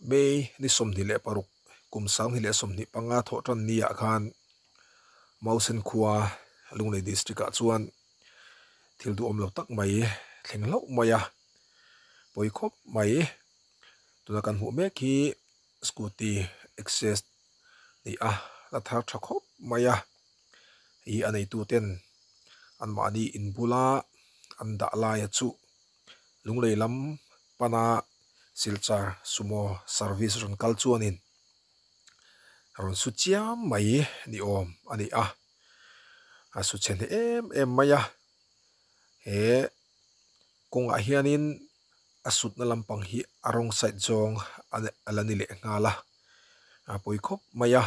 May ni 26 kum 2025 thawh tan ni ah khan Mausen khua Lunglei district ah chuan thil duhawm lo tak mai thleng hlauh mai a pawi khawp mai tuna kan hmuh mek hi scooty access ni a la thar tha khawp mai a ih a neitu ten anmahni in bula an dah laia chu Lunglei lam pana Silchar sumo service rawn kal chuanin rawn su chiam mai ni awm a ni a a su chhe hneh em em mai a he kawngah hianin a sutna lampang hi a rawng side zawng a la ni leh nghal a a pawi khawp mai a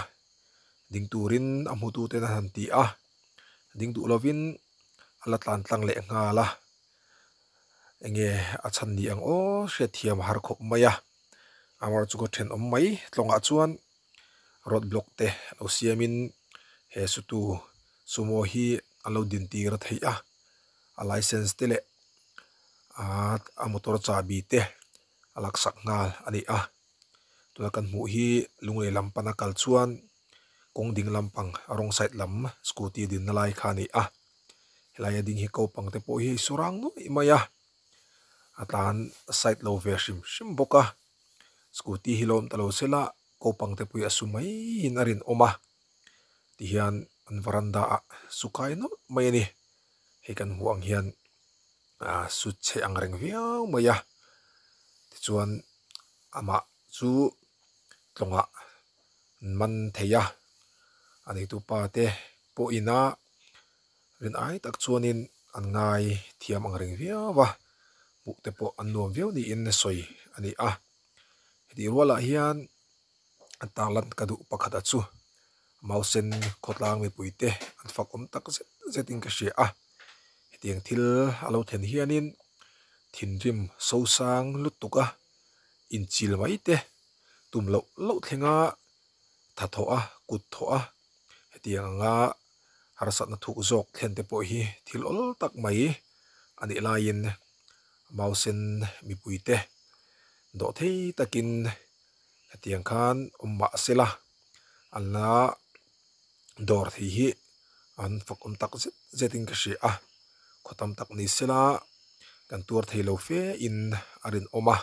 ding turin a hmutu ten an han ti a ding duh lovin a la tlan tlang leh nghal a enge a chhan ni ang aw hriatthiam a har khawp mai a amaherawhchu chu ka thenawm mai tlawngah chuan road block te lo siamin he sutu sumo hi an lo din tir a theih a a license te leh ahh a motor chahbi te a laksak nghal a ni a tuna kan hmuh hi lunglei lam pana kal chuan kawng ding lampang a rawng side lam scooty dinna lai kha a ni a helai a ding hi kopang te pawh hi a insurang nuaih mai a a tlan side lo ve hrim hrim bawk a scooty hi lawm ta lo sela kopang te pawh hi a su maiin a rinawm a tihian an varanda ah su kai nawlh mai a ni hei kan hmuh ang hian ah su chhe ang reng viau mai a tichuan amah chu tlawngah an man thei a a neitu pa te pawh ina rin ai tak chuanin an ngai thiam ang reng viau a hmuh te pawh an nuam viau niin sawi a ni a hetih rualah hian a tarlan ka duh pakhat a chu mausen khawtlang mipui te an fak awm tak zet zet in ka hria a hetiang thil a lo thlen hianin thinrim sosang lutuk a inchil mai te tum loh loh thlenga tha thawh a kut thawh a hetiang anga harsatna thuk zawk thlen te pawh hi thil awl tak mai a nih laiin mausen mipui te dawh thei takin hetiang khan awm mah sela an la dawr thei hi an fak awm tak zet zet in ka hria a khaw tam tak ni sela kan tuar thei lo fe in a rinawm a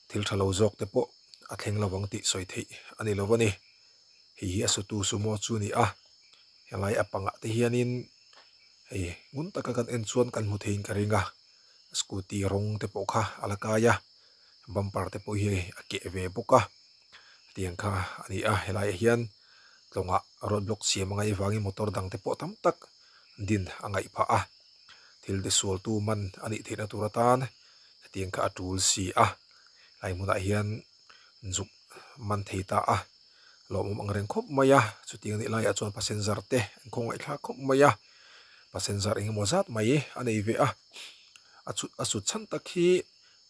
thil tha lo zawk te pawh a thleng lo ang tih sawi theih a ni lo a ni hei hi a sutu sumo chu a ni a helai a pangah te hianin hei ngun taka kan en chuan kan hmu theiin ka ring a scooty rawng te pawh kha a la kai a bumper te pawh hi a keh ve bawk a tiang kha a ni a helaiah hian tlawngah road block siam a ngaih avangin motor dang te pawh tam tak din a ngaih phah a thil te sual tu man a nih theihna tur atan hetiang kha a tul si a helai hmunah hian zuk man thei ta a lawmawm ang reng khawp mai a chutiang anih laiah chuan passenger te an khawngaih thlak khawp mai a passenger eng emaw zat mai a nei ve a a chhut a sut chhan tak hi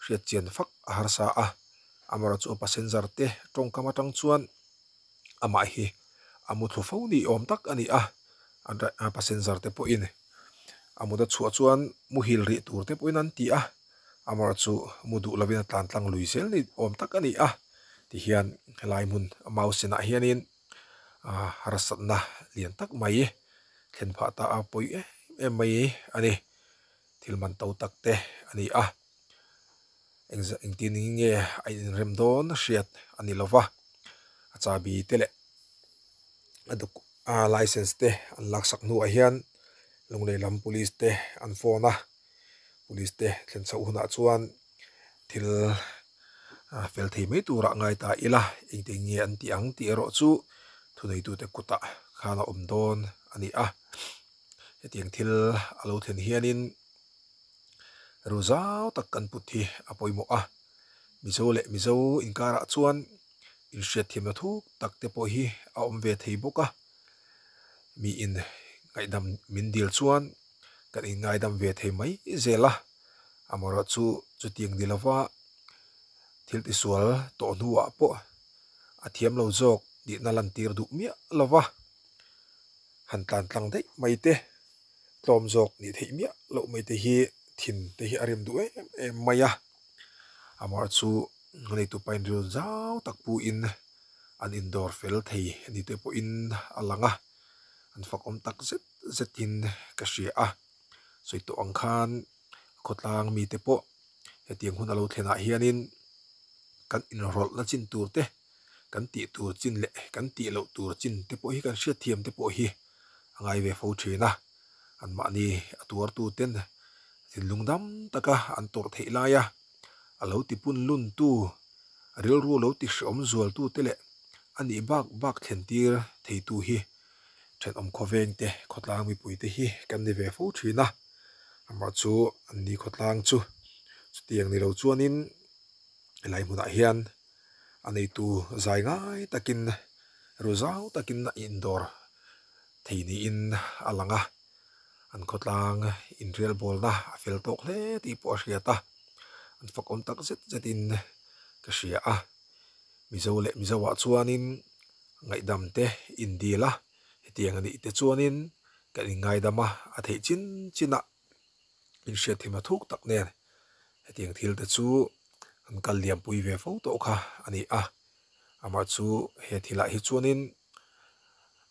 hriat chian fak a harsa a amaherawhchu a passenger te tawngkam atang chuan amah hi a mu thlu fo ni awm tak a ni a a passenger te pawhin a mut a chhuah chuan muhil rih tur te pawhin an ti a amaherawhchu mu duh lovin a tlan tlang lui zel ni awm tak a ni a tihian helai hmun mau senah hianin ah harsatna lian tak mai thlen phah ta a pawi em em mai a ni thil man to tak te a ni a engzah engtin nge a inrem dawn hriat a ni lova a chahbi te leh a doc a license te an laksak hnuah hian Lunglei lam police te an phone a police te thlen chhoh hunah chuan thil ah fel thei mai turah ngai ta ila engtin nge an tih ang tih erawh chu thuneitute kutah khan a awm dawn a ni a hetiang thil a lo thlen hianin ru zau tak kan put hi a pawimawh a Mizo leh Mizo inkarah chuan inhriatthiamna thuk tak te pawh hi a awm ve thei bawk a miin ngaihdam min dil chuan kan inngaidam ve thei mai zel a amaherawhchu chutiang ni lova thil tisual tawh hnuah pawh a thiam lo zawk nihna lantir duh miah lova han tlan tlang daih mai te tlawm zawk nih theih miah loh mai te hi thin te hi a rem duh em em mai a amaherawhchu. Neitu pain ril zau tak pu in an indawr fel thei ni te pawhin a lang a, an fakawm tak zet zetin ka hria a. Sawi tawh ang khan khawtlang mite pawh hetiang hun a lo thlenah hianin kan inrawlhna chin tur te, kan tih tur chin leh kan tih loh tur chin te pawh hi kan hriatthiam te pawh hi a ngai ve fo thin a. Anmahni a tuartuten thinlung dam taka an tawrh theih laia a lo tipun luntu, rilru lo tihreawm zualtute leh a nih bak bak thlentir theitu hi thenawm khawvengte, khawtlang mipuite hi kan ni ve fo thin a. Amah chu anni khawtlang chu chutiang ni lo chuanin helai hmunah hian a neitu zai ngai takin ru zau takin a indawr thei niin a lang a. An khawtlang inrialbawlna a fel tawk hle tih pawh a hriat a, an fakawm tak zet zetin ka hria a. Mizo leh Mizoah chuanin ngaihdam te indil a, hetiang a nih te chuanin kan inngaidam a, a theih chin chin a inhriatthim a thuk tak nen hetiang thil te chu an kal liampui ve fo tawh kha a ni a. Amah chu he thilah hi chuanin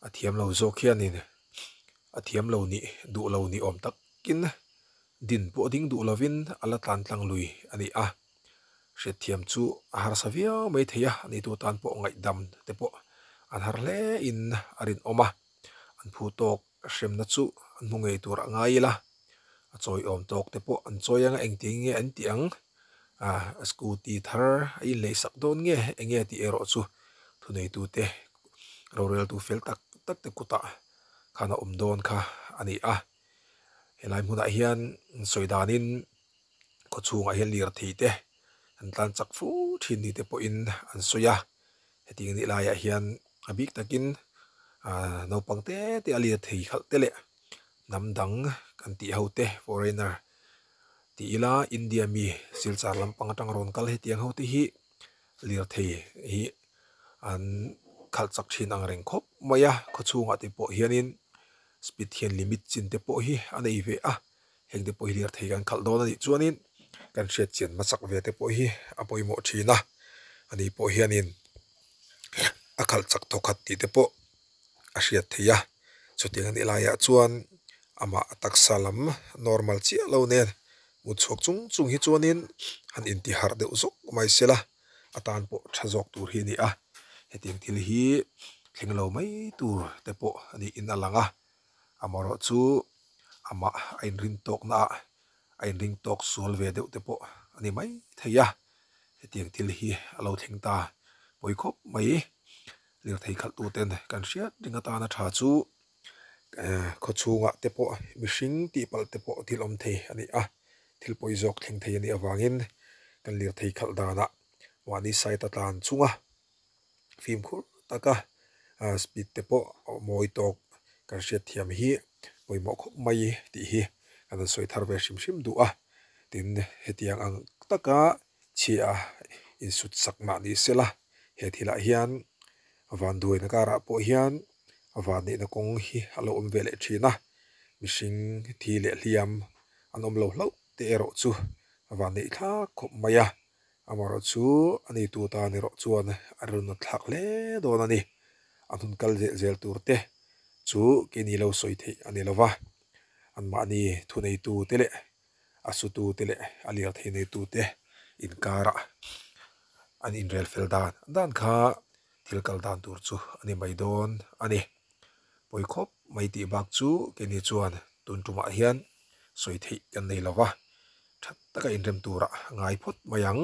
a thiam lo zawk hianin a thiam lo nih duh lo ni awm takin din pawh ding duh lovin a la tlan tlang lui a ni a. Hriatthiam chu a harsa viau mai thei a, ani tu tan pawh ngaihdam te pawh an har hle in a rinawm a. An phu tawk hremna chu an hmu ngei tur a ngai ila, a chawi awm tawk te pawh an chawi anga engtin nge an tih ang? A scooty thar a inlei sak dawn nge enge tih erawh chu thuneitute roreltu fel tak tak te kutah khan a awm dawn kha a ni a. Helai hmunah hian sawi danin khawchhungah hian lirthei te an tlan chak fu thin ni te pawhin an sawi a. Hetiang anih laiah hian a bik takin ah naupang te te a lirthei khalh te leh hnam dang kan tih ho te foreigner tih ila India mi silchar lampang atang rawn kal hetiang ho te hi lirthei hi an khalh chak thin ang reng khawp mai a khawchhungah te pawh hianin speed hian limit chin te pawh hi a nei ve a heng te pawh hi lirthei kan khalh dawn a nih chuanin kan hriat chian hmasak ve te pawh hi a pawimawh thin a ani pawh hianin a khalh chak thawkhat tih te pawh a hriat theih a chutiang anih laiah chuan amah taksa lam normal chiah lo nen mut chhuak chung chung hi chuanin han intiharh deuh zawk mai sela a tan pawh tha zawk tur hi a ni a hetiang thil hi thleng lo mai tur te pawh a niin a lang a amaherawh chu amah a inrin tawkna ah a inring tawk sual ve deuh te pawh a ni mai thei a hetiang thil hi a lo thleng ta pawi khawp mai lirthei khalh tu ten kan hriat reng atana tha chu eh khawchhungah te pawh mihring tih palh te pawh thil awm thei a ni a thil pawi zawk thleng thei a nih avangin kan lirthei khalh danah mahni side a tlan chunga fimkhur taka ah speed te pawh mawi tawk kan hriat thiam hi pawimawh khawp mai tih hi kan rawn sawi thar ve hrim hrim duh a tin hetiang ang taka chhia insut sak mah ni sela he thilah hian vanduaina karah pawh hian vanneihna kawng hi a lo awm ve leh thin a mihring thi leh hliam an awm lo hlauh te erawh chu vanneih thlak khawp mai a. Amaherawh chu a neitu tan erawh chuan a rawn thlak hle dawn a ni. A hnun kal zel zel tur te chu keini lo sawi theih a ni lo va, anmahni thuneitu te leh a sutu te leh a lirthei neitu te inkarah an inrel fel dan dan kha thil kal dan tur chu a ni mai dawn a ni. Pawi khawp mai tih bak chu keini chuan tun tumah hian sawi theih kan nei lo va, tha taka inrem turah ngai phawt mai ang.